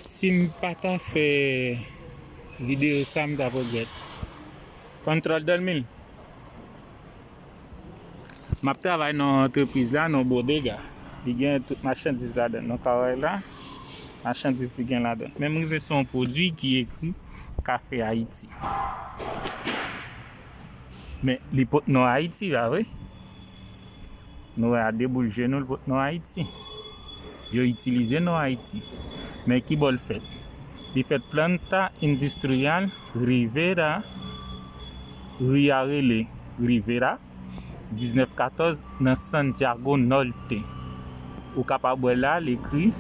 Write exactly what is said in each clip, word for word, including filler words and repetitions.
Si m pa ta fè videyo sa, m t ap regrèt. Control dormir. M ap travay nan antrepriz la, nan bodega. Li gen tout machandiz ladan. Nou ka wè la, machandiz li gen ladan. Men m rive sou yon pwodui ki ekri Kafe Ayiti. Men li pot non Ayiti, pa vre? Nou wè a de boul je nou, li pot non Ayiti. Yo itilize non Ayiti. Men ki bò l fèt? Li fèt Planta Industrial Rivera, ri a rele Rivera, diznèf katòz, nan Santiago Norte. Ou kapab wè la, l ekri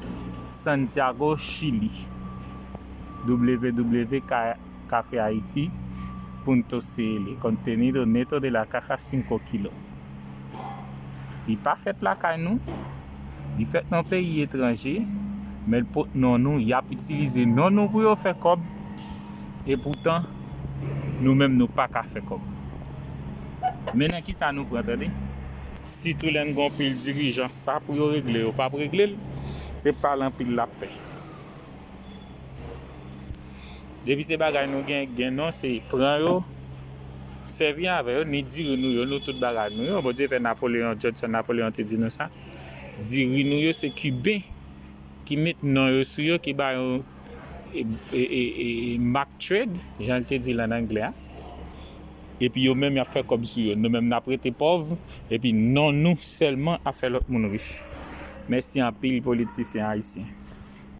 Santiago, Chili. W W W Café Haiti, punto C L, contenido neto de la caja cinco kilo. Li pa fèt lakay nou, li fèt nan peyi etranje, men l pot non nou, y ap itilize non nou pou yo fè kòb, e poutan, nou menm nou pa ka fè kòb. Men nan ki sa nou pran, tande? Sitou lè n gon pil dirijan sa pou yo regle, yo p ap regle l, se pale anpil l ap fè. Depi se bagay nou gen, gen non, se pran yo, sèvi avè yo, ni diri nou yo, nou tout bagay nou yo. Bondye fè Napoleon, Johnson Napoleon te di nou sa. Diri nou yo, se Kiben ki met non yo sou yo, ki ba yo e, e, e, e, e, mark trade, jan l te di l an anglè a. Epi yo menm y ap fè kòb sou yo. Nou menm n ap rete pòv, epi non nou sèlman ap fè lòt moun rich. Mèsi anpil, politisyen ayisyen.